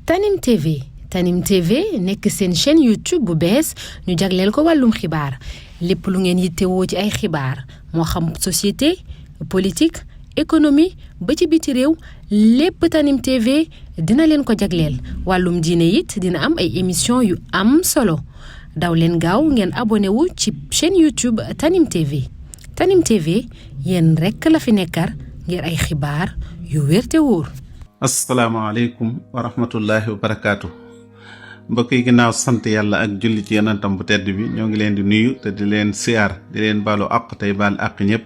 Tanim TV Tanim TV nekk seen chaîne YouTube bu bees ñu jagleel ko wàllum xibaar lépp lu ngeen yittewoo ci ay xibaar moo xam société politique économie ba ci biti réew lépp Tanim TV dina leen ko jagleel wàllum diine it dina am ay émission yu am solo daw leen gaaw ngeen abonné wu ci chaîne YouTube Tanim TV Tanim TV yéen rekk la fi nekkar ngir ay xibaar yu wér te wóor. asalaamaaleykum wa rahmatullahi wa barakaatu mbokk yi ginnaaw sant yàlla ak julli ci yonentam bu tedd bi ñoo ngi leen di nuyu te di leen siyaar di leen baalu àq tey baal àq ñëpp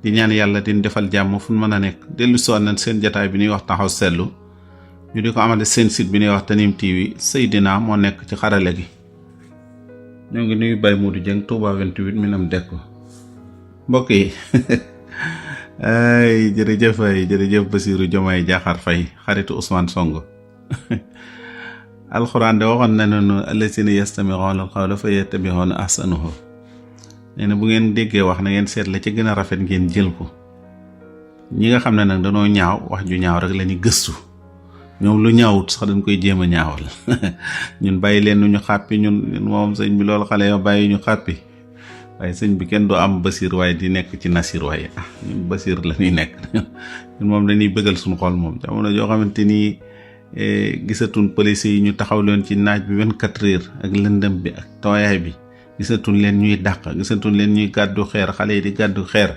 di ñaan yàlla di defal jàmm fu mën a nekk dellu si nañ seen jataay bi ñuy wax taxaw seetlu ñu di ko amale seen site bi ñuy wax Tanim TV Seydina moo nekk ci xarale gi ñoo ngi nuyu Baye Modou Dieng Touba 28 minam dekk mbokk yi ay jërëjëf Bassirou Diomaye Diakhar Faye xaritu Ousmane Sonko alxuraan de waxoon na ne allazina yastami'una al-qawla fa yattabi'una ahsanahu nee na bu ngeen déggee wax na ngeen seet la ci gën a rafet ngeen jël ko ñi nga xam ne nag danoo ñaaw wax ju ñaaw rek la ñuy gëstu ñoom lu ñaawut sax dañ koy jéem a ñaawal ñun bàyyi leen nu ñu xàppi ñun moom sëñ bi loolu xale yoo bàyyi ñu xàppi waaye sëñ bi kenn doo am Basir waaye di nekk ci Nasir waaye ñun Basir la ñuy nekk ñun moom dañuy bëggal suñu xol moom jamono joo xamante ni gisatuñ police yi ñu taxaw leen ci naaj bi 24 heures ak lëndëm bi ak tooyaay bi gisatuñ leen ñuy dàq gisatuñ leen ñuy gàddu xeer xale yi di gàddu xeer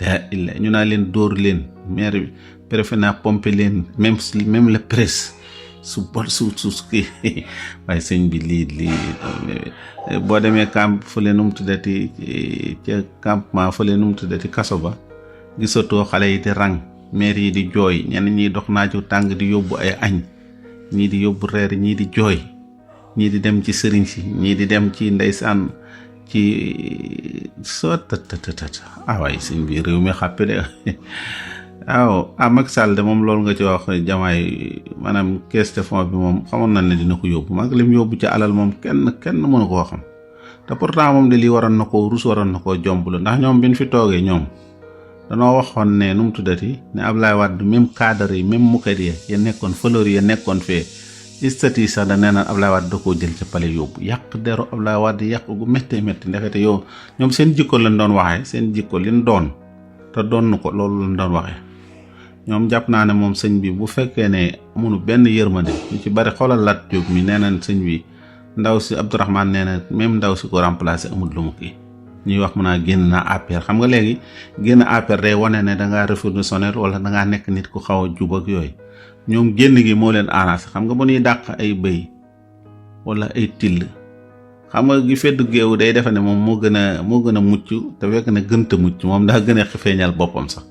la illa ñu naa leen dóor leen maire bi préfet naa pomper leen même la presse su kii waaye sëñ bi lii boo demee camp fële nu mu tuddati ca campement fële nu mu tuddati kaso ba gisatoo xale yi di rang maire yi di jooy ñenn ñiy dox naaju tàng di yóbbu ay añ ñii di yóbbu reer ñii di jooy ñii di dem ci sëriñ si ñii di dem ci ndeysaan ci soo tëtëtëtët waaye sëñ bi réew mi xàppe de waaw Macky Sall de moom loolu nga ci wax Diomaye maanaam caisse de fonds bi moom xamoon nañ ne dina ko yóbbu mag lim yóbbu ci alal moom kenn mënu koo xam te pourtant moom de lii waroon na koo rus waroon na koo jomblu ndax ñoom bi ñu fi toogee ñoom danoo waxoon ne nu mu tuddati ne Ablaye Wade même cadre yi même muqet ya nekkoon fleur ya nekkoon fee istati sax da nee naan Ablaye Wade da koo jël ca pale yóbbu yàq deru Ablaye Wade yàq gu méttee métti ndekete yow ñoom seen jikko lañ doon waxee seen jikko liñ doon te doon ko loolu lañ doon waxee ñoom jàpp naa ne moom sëñ bi bu fekkee ne amunu benn yërmande ñu ci bari xoolal Lat Diop mi nee nañ sëñ bi ndaw si Abdourahmane nee na même ndaw si ko remplacé amul lu mu kii ñuy wax mën naa génn naa APR xam nga léegi génn APR day wane ne dangaa révolutionnaire wala dangaa nekk nit ku xaw a jub ak yooyu ñoom génn gi moo leen arrangé xam nga bu ñuy dàq ay bëy wala ay till xam nga gi feddu géewu day defe ne moom moo gën a mucc te fekk ne gënta mucc moom daa gën a feeñal boppam sax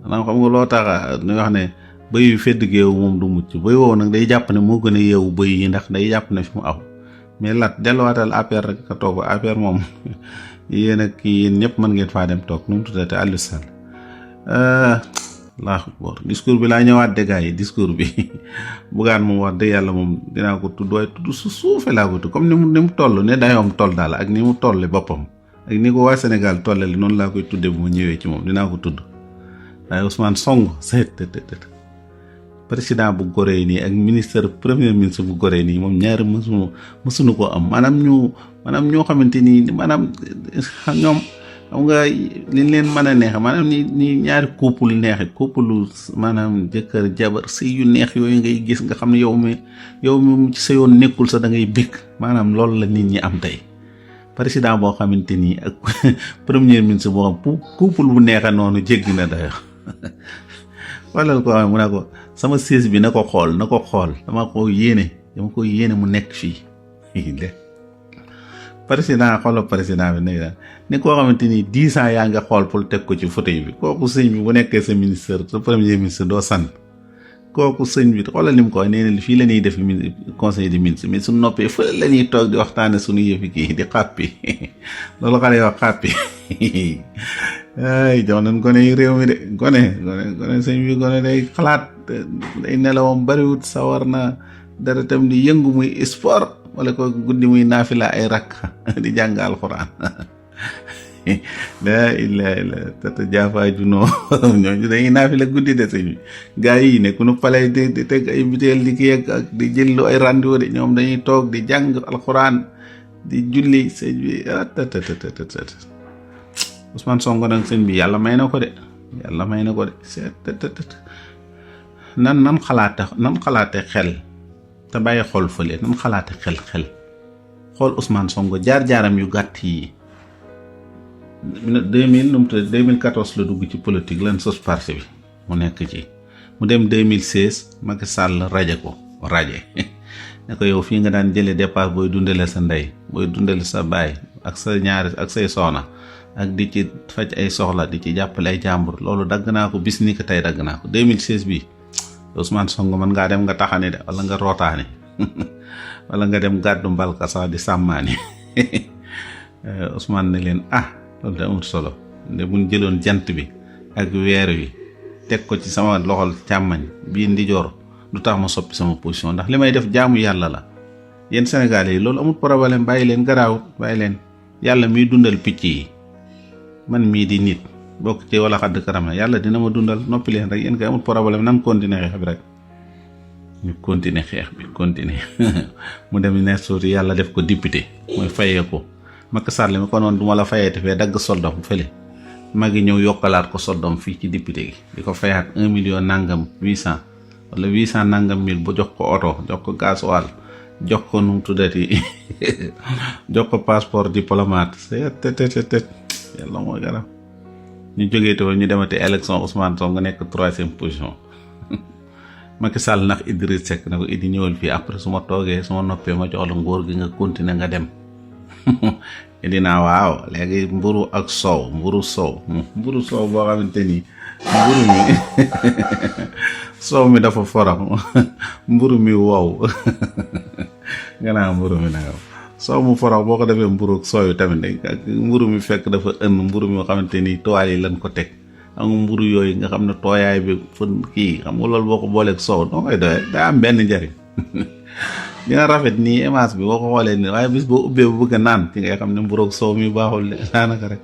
maanaam xam nga loo tax ñu wax ne bëy yu fedd géewu moom du mucc bëy woowu nag day jàpp ne moo gën a yeewu bëy yi ndax day jàpp ne fi mu aw mais Lat delluwaatal APR rek nga toog APR moom yéen ak kii yéen ñëpp mën ngeen faa dem toog nu mu tuddate Aliou Sall Allahu akbar discours bi laa ñëwaat dégâts yi discours bi bugaan moom wax dëgg yàlla moom dinaa ko tudd waaye tudd su suufe laa ko tudd comme ni mu toll ne dayoom toll daal ak ni mu tolle boppam ak ni ko waa Sénégal tolleli noonu laa koy tudde bu ma ñëwee ci moom dinaa ko tudd waaye Ousmane Sonko président bu Gorée nii ak premier ministre bu Gorée nii moom ñaari mësuñu ko am maanaam ñoo xamante ni maanaam ñoom xam nga liñ leen mën a neexe maanaam ni ñaari couple neexe couple maanaam jëkkër jabar sëy yu neex yooyu ngay gis nga xam ne yow mi ci sa yoon nekkul sa da ngay bëgg maanaam loolu la nit ñi am tey président boo xamante ni ak premier ministre boo xam couple bu neexe noonu jéggi na dayo wala ko xam mu ne ko sama siis bi na ko xool dama ko yéene mu nekk fii président bi nekk daal ni koo xamante ni 10 ans yaa nga xool pour teg ko ci fauteuil bi kooku sëñ bi bu nekkee sa ministre sa premier ministre doo sant kooku sëñ bi xoolal ni mu ko nee na fii la ñuy def conseil des ministres mais su noppee fële la ñuy toog di waxtaane suñu yëfi kii di xàppi loolu xale yoo xàppi ay jox nañ gone yi réew mi de gone sëñ bi gone day xalaat day nelawam bariwut sawar na dara tam di yëngu muy sport wala ko guddi muy naafila ay rakk di jàng alxuraan la illa tata jaafa junoo ñooñu dañuy naafi la guddi de sëñ bi gaa yi ne ku nu palay di teg ay biteel di kii ak di jëllu ay rendez-vous de ñoom dañuy toog di jàng alxuraan di julli sëñ bi Ousmane Sonko nag sëñ bi yàlla may na ko de nan xalaate xel te bàyyi xol fële nan xalaate xel xool Ousmane Sonko jaar-jaaram yu gàtt yi 2014 la dugg ci politique lan sos parti bi mu nekk ci mu dem 2016 Macky Sall raje ne ko yow fii nga daan jële dépasse booy dundale sa ndey booy dundale sa baay ak sa ñaari ak say soxna ak di ci faj ay soxla di ci jàppale ay jàmbur loolu dagg naa ko bis ni ko tey dagg naa ko 2016 bi Ousmane Sonko mën ngaa dem nga taxani de wala nga rootaani wala nga dem gàddu mbalka sax di sàmmaani Ousmane ne leen loolu de amul solo nde buñ jëloon jant bi ak weer wi teg ko ci sama loxol càmmañ bii ndijoor du tax ma soppi sama position ndax li may def jaamu yàlla la yéen Sénégalais yi loolu amul problème bàyyi leen garaawut bàyyi leen yàlla miy dundal picc yi man mii di nit bokk ci wala xadd karam yàlla dina ma dundal noppi leen rek yéen kay amul problème nan continuer xeex bi rek ñu continuer xeex bi continuer mu dem ne suuti yàlla def ko député mooy fayee ko Macky Sall mi ko noonu duma la fayeete fee dagg soldam fële magi ñëw yokkalaat ko soldam fii ci député gi di ko fayaat 1 million nangam 800 wala 800 nangam mille bu jox ko oto jox ko gasoil jox ko nu mu tuddati jox ko passeport diplomate te yàlla mooy garab ñu jógee te ñu demati élection Ousmane Sonko nekk 3e position Macky Sall ndax Idriss Seck na ko Idi ñëwal fii après su ma toogee su ma noppee ma jox la nguur gi nga continuer nga dem dinaa waaw léegi mburu ak soow mburu soow boo xamante ni mburu mi soow mi dafa forox mburu mi wow nga naa mburu mi nanga soow mu forox boo ko defee mburu ak soow yi tamit ak mburu mi fekk dafa mburu mi nga xamante ni toile yi lañ ko teg am mburu yooyu nga xam ne tooyaay bi fën kii xam nga loolu boo ko booleeg soow noo koy doyee daa am benn njariñ dina rafet nii image bi boo ko xoolee nii waaye bis boo ubbee bu bëgg a naan ci ngay xam ne mburoog soow mi baaxul daanaka rek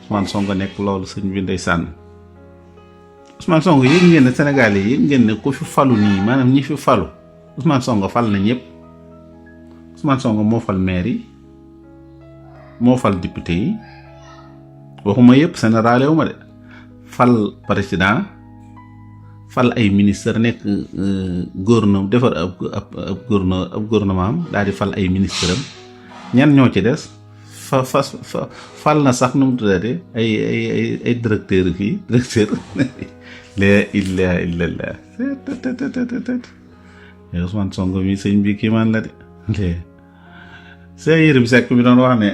Ousmane Sonko nekk loolu sëñ bi ndeysaan Ousmane Sonko yëg ngeen ne Sénégal yi yëg ngeen ne ku fi falu nii maanaam ñi fi falu Ousmane Sonko fal na ñëpp Ousmane Sonko moo fal maire yi moo fal député yi waxuma yëpp général wu ma de fal président fal ay ministre nekk gouvernement defar ab gouvernement am daal di fal ay ministre am ñan ñoo ci des fal na sax nu mu tuddate ay directeur fii directeur la ilaha illallah Ousmane Sonko mi sëñ bi kii maan la de Yérim Seck mi doon wax ne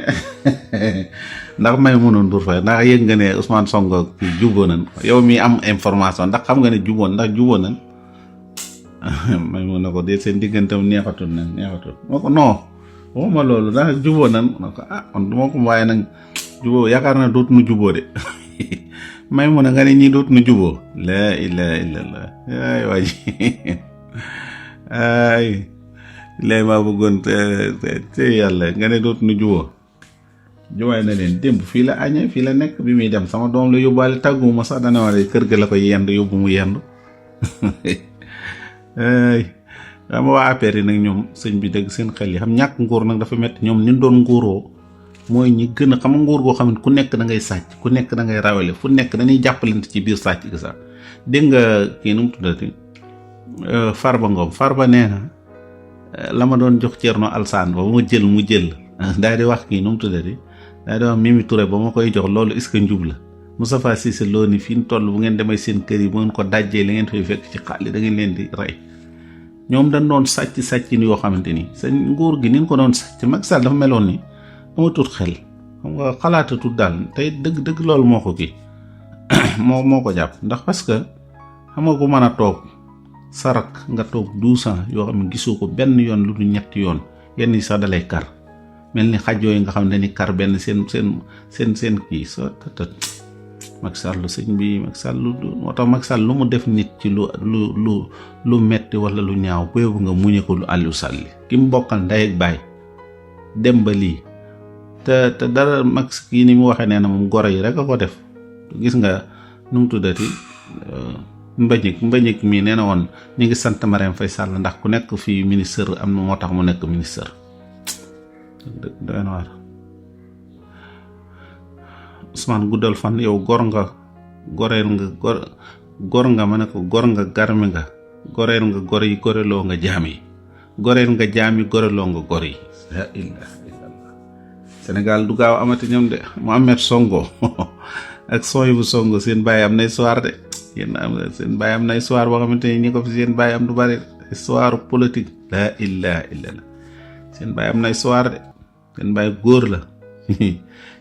ndax may mënoon dur fa ndax yëg nga ne Ousmane Sonko juboo nan yow mi am information ndax xam nga ne juboo nan may mun na ko dee seen diggantam neexatul moo ko non waxuma loolu ndax juboo nan na ko man du ma ko waaye nag juboo yaakaar na dootu nu juboo de may mun a nga ne ñii dootu nu juboo la ilaha illallah ay waaji ay léegi maa bëggoon te yàlla nga ne dootu nu juboo juwaay na leen démb fii la añee fii la nekk bi muy dem sama doom la yóbbaale tàgguma sax dana war kër ga la ko yendu yóbbu mu yendu xam nga waa APR yi nag ñoom sëñ bi dëgg seen xel yi xam ñàkk nguur nag dafa metti ñoom ni doon nguuroo mooy ñi gën a xam nguur goo xam ne ku nekk da ngay sàcc ku nekk da ngay rawale fu nekk dañuy jàppalante ci biir sàcc gi sax dégg nga kii nu mu tuddati Farba Ngom Farba nee na la ma doon jox Thierno Alassane ba mu jël daal di wax kii nu mu tuddati daal di wax Mimi Touré ba ma koy jox loolu est-ce que njub la Moustapha Cissé Lo ni fi ñu toll bu ngeen demee seen kër yi bu ngeen ko dajjee li ngeen fay fekk ci xaalis da ngeen leen di rey ñoom dañ doon sàcc ni yoo xamante ni seen nguur gi ni ko doon sàcc Macky Sall dafa meloon ni amatul xel xam nga xalaatatul daal tey dëgg loolu moo ko kii moo ko jàpp ndax parce que xam nga ku mën a toog sarak nga toog 12 ans yoo xam ne gisoo ko benn yoon lu dul ñetti yoon yenn yi sax dalay kar mel ni xaj yooyu nga xam ne ni kar benn seen kii sa tëtët Macky Sall sëñ bi Macky Sall moo tax Macky Sall lu mu def nit ci lu metti wala lu ñaaw boobu nga muñe ko lu Aliou Sall ki mu bokkal ndey ak baay dem ba lii te dara max kii ni mu waxee nee na moom goro yi rek a ko def gis nga nu mu tuddati mbañik mii nee na woon ñu ngi sant Marème Faye Sall ndax ku nekk fii ministre am na moo tax mu nekk ministre doy na waar. Ousmane guddal fan yow gor nga goreel nga gor nga ma ne ko gor nga garmi nga goreel nga gor yi goreloo nga jaam yi goreel nga jaam yi goreloo nga gor yi. la ilaha illallah. Sénégal du gaaw amati ñoom de Mohamed Sonko ak sooy bu Sonko seen bàyyi am na histoire de yéen seen bàyyi am na histoire boo xamante ni ñi ko fi seen bàyyi am du bari histoire politique. la ilaha illallah. seen bàyyi am na histoire de seen bàyyi góor la.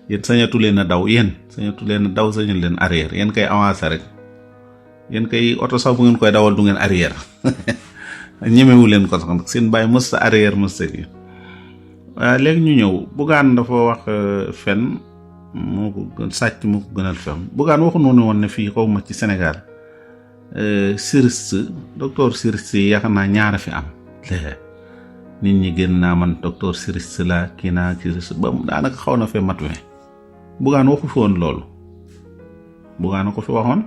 yéen sañatu leen a daw yéen sañatu leen a daw sañu leen arrière yéen kay avancer rek yéen kay oto sax bu ngeen koy dawal du ngeen arrière ñemewu leen ko sax seen bàyyi mës ta arrière mës ta gi. waaye léegi ñu ñëw Bougane dafa wax fen moo ko gën sàcc moo ko gënal fen Bougane waxu noonu woon ne fii xaw ma ci Sénégal siriste docteur siriste yi yaakaar naa ñaara fi am nit ñi gën naa man docteur siriste la kii naa siriste ba daanaka xaw na fee mat we Bougane waxu fi woon loolu Bougane ko fi waxoon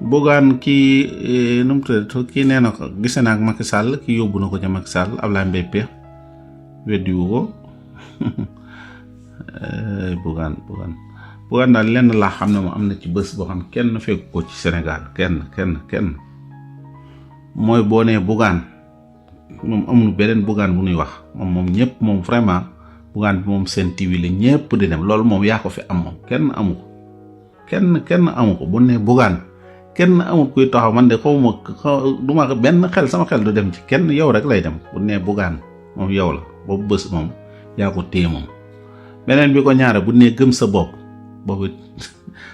Bougane kii nu mu tudd kii nee na ko gise naa ak Macky Sall kii yóbbu na ko ca Macky Sall Ablaye Mbaye Pekh weddiwu ko Bougane daal lenn laa xam ne moom am na ci bés boo xam kenn fekk ko ci Sénégal kenn mooy boo nee Bougane moom amul beneen Bougane bu nuy wax moom ñëpp moom vraiment Bougane bi moom seen TV la ñëpp di dem loolu moom yaa ko fi am moom kenn amu ko kenn amu ko bu ne Bougane kenn amul kuy taxaw man de du ma benn xel sama xel du dem ci kenn yow rek lay dem bu ne Bougane moom yow la boobu bés moom yaa ko téye moom beneen bi ko ñaare bu ne gëm sa bopp boobu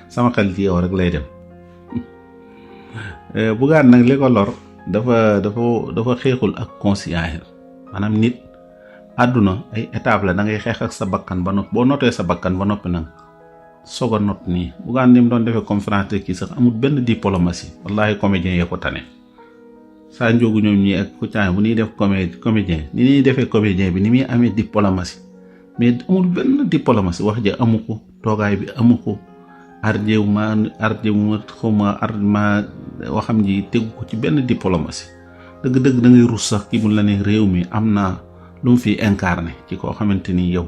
sama xel ci yow rek lay dem Bougane nag li ko lor dafa xeexul ak conscience maanaam nit àdduna ay étape la da ngay xeex ak sa bakkan ba noppi boo notee sa bakkan ba noppi nag soog a not nii Bougane ni mu doon defee conférence kii sax amul benn diplomatie wallahi comédien yee ko tane saa njóogu ñoom ñi ak Kouthia bu ñuy def comédien ni ñuy defee comédien bi ni muy amee diplomatie mais amul benn diplomatie wax ja amu ko toogaay bi amu ko arjew ma xawma ma waxam ji tegu ko ci benn diplomatie dëgg-dëgg da ngay rus sax ki mu la ne réew mi am na lu mu fi incarné ci koo xamante ni yow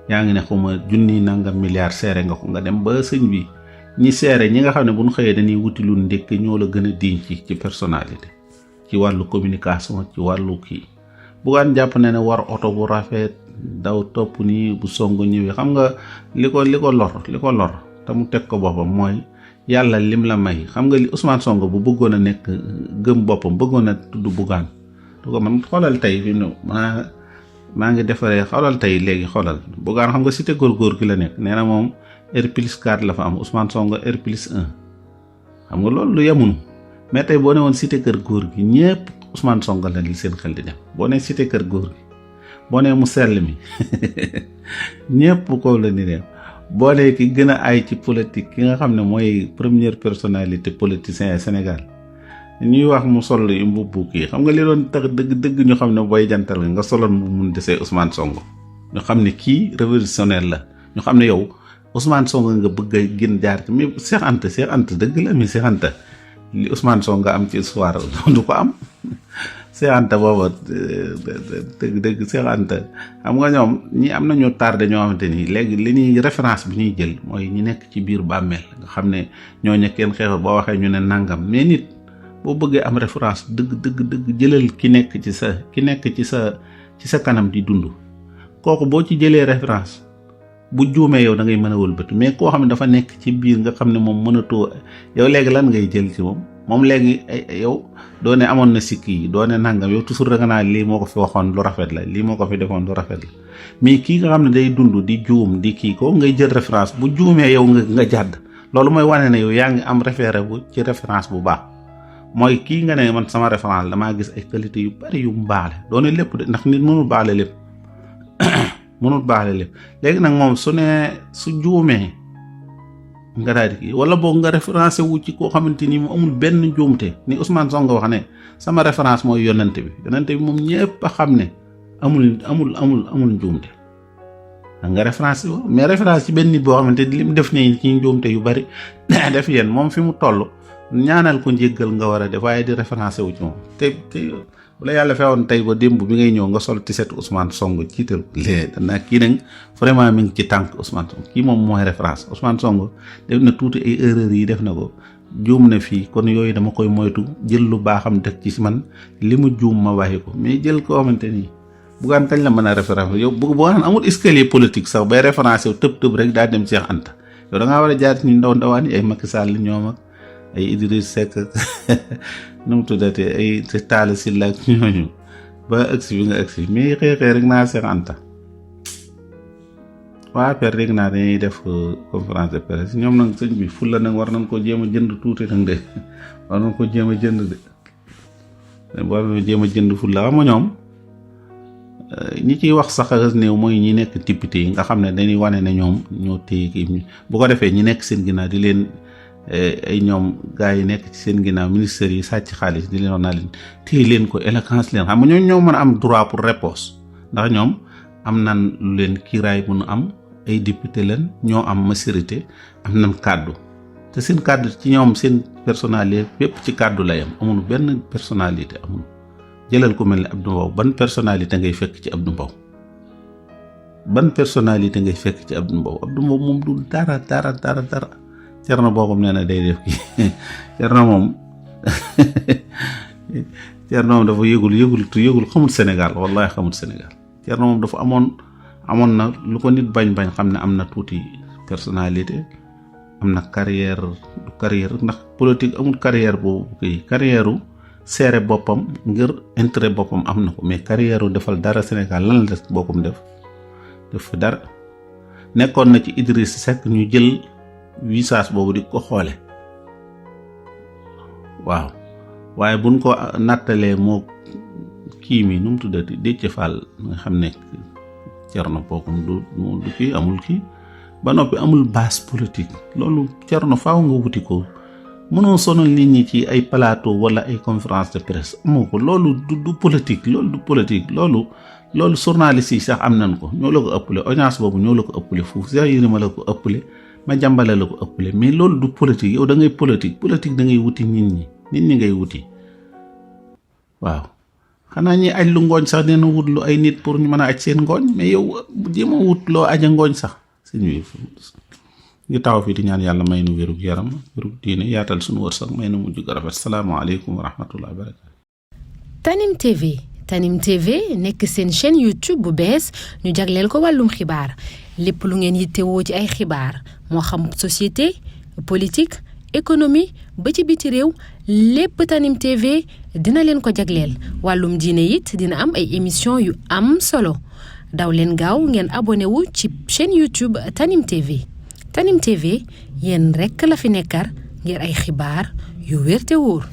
yaa ngi ne xawma junni nangam milliard seere nga ko nga dem ba sëñ bi ñi seere ñi nga xam ne bu ñu xëyee dañuy wuti lu ndékk ñoo la gën a diñ ci personnalité ci wàllu communication ci wàllu kii Bougane jàpp ne war oto bu rafet daw topp nii bu songo ñëwee xam nga li ko lor te mu teg ko boppam mooy yàlla lim la may xam nga li Ousmane Sonko bu bëggoon a nekk gëm boppam bëggoon a tudd Bougane du ko man xoolal tey fi mu maa ngi defaree xoolal tey léegi xoolal Bougane xam nga cité góor gi la nekk nee na moom R+4 la fa am Ousmane Sonko R+1 xam nga loolu lu yemunu mais tey boo ne woon cité kër góor gi ñëpp Ousmane Sonko la li seen xel di dem boo ne cité kër góor gi boo ne mu sell mi ñëpp ko la ni dem boo ne ki gën a ay ci politique ki nga xam ne mooy première personnalité politicien Sénégal ñuy wax mu sol yu mbubbu kii xam nga li doon tax dëgg ñu xam ne booy jantal nga soloon mu mun desee Ousmane Sonko ñu xam ne kii révolutionnaire la ñu xam ne yow Ousmane Sonko nga bëgg a gën jaar ci mais Cheikh Anta dëgg la mais Cheikh Anta li Ousmane Sonko nga am ci histoire du ko am Cheikh Anta booba dëgg Cheikh Anta xam nga ñoom ñi am nañu tardé ñoo xamante ni léegi li ñuy référence bi ñuy jël mooy ñi nekk ci biir bàmmeel nga xam ne ñooñu kenn xeexul boo waxee ñu ne nangam mais nit boo bëggee am référence dëgg jëlal ki nekk ci sa kanam di dund kooku boo ci jëlee référence bu juumee yow da ngay mën a wëlbati mais koo xam ne dafa nekk ci biir nga xam ne moom mënatoo yow léegi lan ngay jël ci moom léegi yow doo ne amoon na sikk yi doo ne nangam yow toujours da nga naa lii moo ko fi waxoon lu rafet la lii moo ko fi defoon lu rafet la mais kii nga xam ne day dund di juum di kii ko ngay jël référence bu juumee yow nga jàdd loolu mooy wane ne yow yaa ngi am référé bu ci référence bu baax mooy kii nga ne man sama référence damaa gis ay qualité yu bari yu mu baale doo ne lépp de ndax nit mënul baale lépp léegi nag moom su juumee nga daal di kii wala boog nga référencé wu ci koo xamante ni mu amul benn njuumte ni Ousmane Sonko wax ne sama référence mooy yonante bi moom ñëpp a xam ne amul njuumte nga référence mais référence ci benn nit boo xamante li mu def ne ci njuumte yu bari def yéen moom fi mu toll ñaanal ko njéggal nga war a def waaye di référencé wu ci moom te bu la yàlla feewoon tey ba démb bi ngay ñëw nga sol tiset Ousmane Sonko jiital lee danaa kii nag vraiment mi ngi ci tànk Ousmane Sonko kii moom mooy référence Ousmane Sonko def na tuuti ay erreurs yi def na ko juum na fii kon yooyu dama koy moytu jël lu baaxam def ci man li mu juum ma waxi ko mais jël koo xamante nii Bougane kañ la mën a référence yow Bougane amul escalier politique sax bay référence yow tëb rek daa dem Cheikh Anta yow da ngaa war a jaar ci ñu ndawaan yi ay Macky Sall ñoom ak ay Idriss Seck nu mu tuddatee ay Talla Sylla ak ñooñu ba agsi bi nga agsi mais xëy rek naa Cheikh Anta waa per dégg naa dañuy def conférence de presse ñoom nag sëñ bi fulla nag war nañ ko jéem a jënd tuuti nag de war nañ ko jéem a jënd de war nañ jéem a jënd fulla xam nga ñoom ñi ciy wax sax néew mooy ñi nekk député yi nga xam ne dañuy wane ne ñoom ñoo téye kii bu ko defee ñi nekk seen ginnaaw di leen ay ñoom gars yi nekk ci seen ginnaaw ministères yi sàcc xaalis di leen wax naa leen téye leen ko éloquence leen xam nga ñoom ñoo mën a am droit pour réponse ndax ñoom am nan lu leen kiiraay bu nu am ay député leen ñoo am majorité am nan kàddu te seen kàddu ci ñoom seen personnalité bépp ci kàddu lay am amul benn personnalité amul jëlal ko mel ne Abdou Mbow ban personnalité ngay fekk ci Abdou Mbow ban personnalité ngay fekk ci Abdou Mbow moom du dara Cerno boogum nee na day def kii Cerno moom dafa yëgul xamul Sénégal wallahi xamul Sénégal Cerno moom dafa amoon na lu ko nit bañ xam ne am na tuuti personnalité am na carrière ndax politique amul carrière boobu kii carrière seere boppam ngir intérêt boppam am na ko mais carrière defal dara Sénégal lan la des boppam def fa dara nekkoon na ci Idriss Seck ñu jël visage boobu di ko xoole waaw waaye buñ ko nattalee moo kii mi nu mu tuddati Déthié Fall nga xam ne Cerno bokkum du kii amul kii ba noppi amul base politique loolu Cerno faaw nga wuti ko mënoo sonal nit ñi ci ay plateau wala ay conférence de presse amoo ko loolu du politique loolu journaliste yi sax am nañ ko ñoo la ko ëppale audience boobu ñoo la ko ëppale foofu Cheikh Yérim la ko ëppale ma jàmbale la ko ëppale mais loolu du politique yow da ngay politique da ngay wuti nit ñi ngay wuti waaw xanaa ñi aj lu ngooñ sax dina wut lu ay nit pour ñu mën a aj seen ngooñ mais yow jéem a wut loo aja ngooñ sax sëñ bi ngi taxaw fii di ñaan yàlla may nu wérug yaram wérug diine yaatal suñu wërsëg may nu mujj gu rafet salaamaaleykum wa rahmatullahi wa barakatu. Tanim TV nekk seen chaîne YouTube bu bees ñu jagleel ko wàllum xibaar lépp lu ngeen yittewoo ci ay xibaar moo xam société politique économie ba ci biti réew lépp Tanim TV dina leen ko jagleel wàllum diine it dina am ay émission yu am solo daw leen gaaw ngeen abonné wu ci chaîne YouTube Tanim TV. Tanim TV yéen rekk la fi nekkar ngir ay xibaar yu wér te wóor